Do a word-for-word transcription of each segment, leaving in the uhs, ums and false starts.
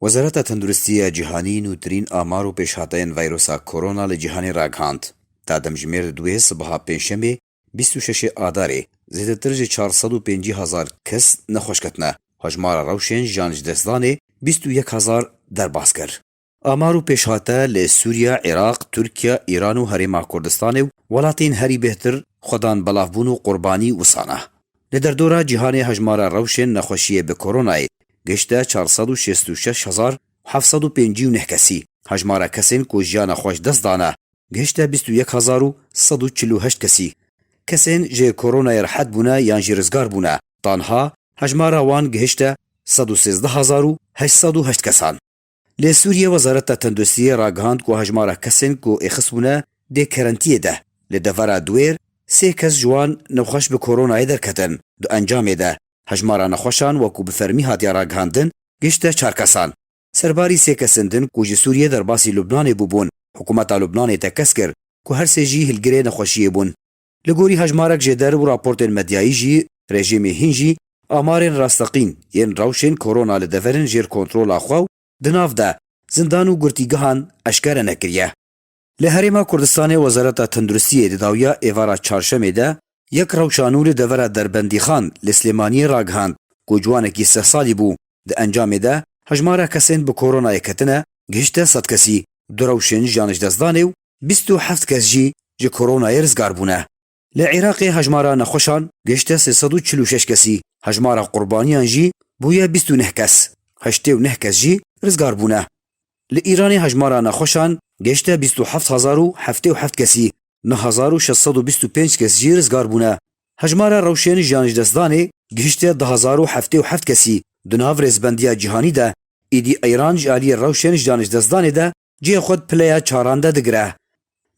Wezareta Tenduristiya Cîhanî nûtirîn amar û pêşhateyên vîrusa korona li cîhanê ragihand. Ta demjimêr di duwê sibaha pêncşemê bîst û şeş Adarê zêdetir ji çar sed û pêncî hezar kes nexweş ketine. Hejmara rewşên jiyan ji dest danê bîst û yek hezar derbas kir. Amar û pêşhate li Sûriye, Iraq, Tirkiye, Îran û Herêma Kurdistanê û welatên herî bêhtir xwedan belavbûn û qurbanî wisa ne. Li derdora cîhanê hejmara rewşên nexweşiyê bi koronayê gihişte çar sed û şêst û şeş hezar heft sed û pêncî û neh kesî. Hejmara kesên ku jiyana xwe ji dest dane gihişte bîst û yek hezar û sed û çil û heşt kesî. Kesên ji koronayê rihet bûne yan jî rizgar bûne, tanha hejmara wan gihişte sed û sêzdeh hezar û heşt sed û heşt kesan. Li Sûriye Wezareta Tenduristiyê ragihand ku hejmara kesên ku êxis bûne dê kerentiyê de. Li devera duwêr sê kes ji wan nexweş bi koronayê derketin. Di encamê de hejmara nexweşan wekû bi fermî hatiye ragihandin gihişte çar kesan. Serbarî sê kesên din ku ji Sûriye derbasî Lubnanê bûbûn, hikûmeta Lubnanê tekez kir ku her sê jî hilgirê nexweşiyê bûn. Li gorî hejmarek jêder û raportên medyayî jî, rejîmê hîn jî amarên rasteqîn yên rewşên korona li deverin jêr kontrola xwe û di nav de zindan û gurtîgehan eşkere nekiriye. Li Herêma Kurdistanê Wezareta Tenduristiyê di dawiya êvara çarşemê de yek rewşa nû li devera Derbendîxan li Silêmaniyê ragihand ku ciwanekî sih salî bû. Di encamê de hejmara kesên bi koronayê ketine gihişte sed kesî, du rewşên jiyan ji dest danê û bîst û heft kes jî ji koronayê rizgar bûne. Li Iraqê hejmara nexweşan gihişte sê sed û çil û şeş kesî, hejmara qurbaniyan jî bûye bîst û neh kes, heştê û neh kes jî rizgar bûne. Li Îranê hejmara nexweşan gihişte bîst û heft hezar û heftê û heft kesî, neh hezar û şeş sed û bîst û pênc kes jî rizgar bûne. Hejmara rewşên jiyan ji dest danê gihişte du hezar û heftê û heft kesî. Di nav rêzbendiya cîhanî de êdî Îran ji aliyê rewşên jiyan ji dest danê de cihê xwe di pileya çaran de digire.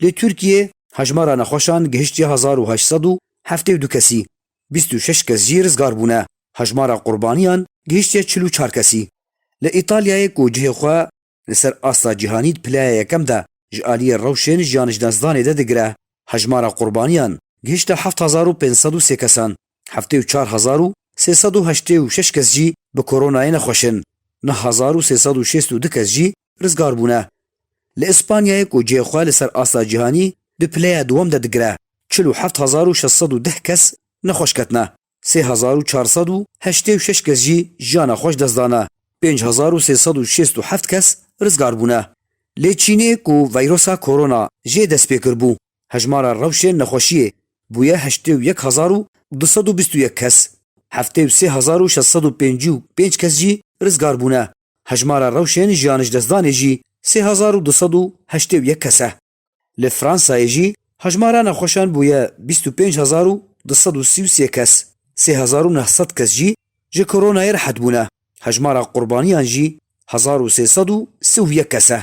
Li Tirkiyê hejmara nexweşan gihiştiye hezar û heşt sed û heftê û du kesî, bîst û şeş kes jî rizgar bûne. Hejmara qurbaniyan gihiştiye çil û çar kesî. Li Îtalyayê ku cihê xwe li ser asta cîhanî di pileya yekem de ji aliyê rewşên jiyan ji destdanê de digire, hejmara qurbaniyan gihişte heft hezar û pênc sed û sê kesan, heftê û çar hezar û sê sed û heştê û şeş kes jî bi koronayê nexweş in, neh hezar û sê sed û şêst û du kes jî rizgar bûne. Li Îspanyayê ku cihê xwe li ser asta cîhanî di pileya duwem de digire, çil û heft hezar û şeş sed û deh kes nexweş ketine. Sê hezar û çar sed û heştê û şeş kes jî jiyana xwe ji dest dane. Pênc hezar û sê sed û şêst û heft kes rizgar bûne. Lê Çînê ku veyrosa korona jê dest pê kiribû, hejmara rewşên nexweşiyê bûye heştê û yek hezar û du sed û bîst û yek kes. Heftê û sê hezar û şeş sed û pêncî û pênc kes jî rizgar bûne. Hejmara rewşên jiyan ji destdanê jî sê hezar û du sed û heştê û yek kes e. Li Fransayê jî hejmara nexweşan bûye bîst û pênc hezar û du sed û sî û sê kes, sê hezar û neh sed kes jî ji koronayê rehet bûne. Hejmara qurbaniyan jî hezar û sê sed û sî û yek kes e.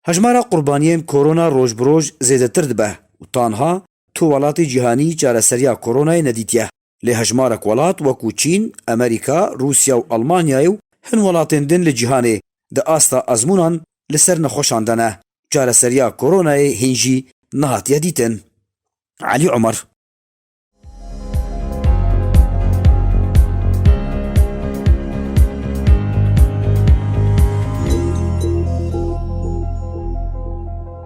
Hejmara qurbaniyên korona roj bi roj zêdetir dibe û tanha tu welatê cîhanî çareseriya koronayê nedîtiye. Lê hejmarek welat wekû Çîn, Amerîka, Rûsya û Almanyayê û hin welatên din li cîhanê di asta ezmûnan li ser nexweşan de ne. Çareseriya koronayê hîn jî nehatiye dîtin. Elî Omer,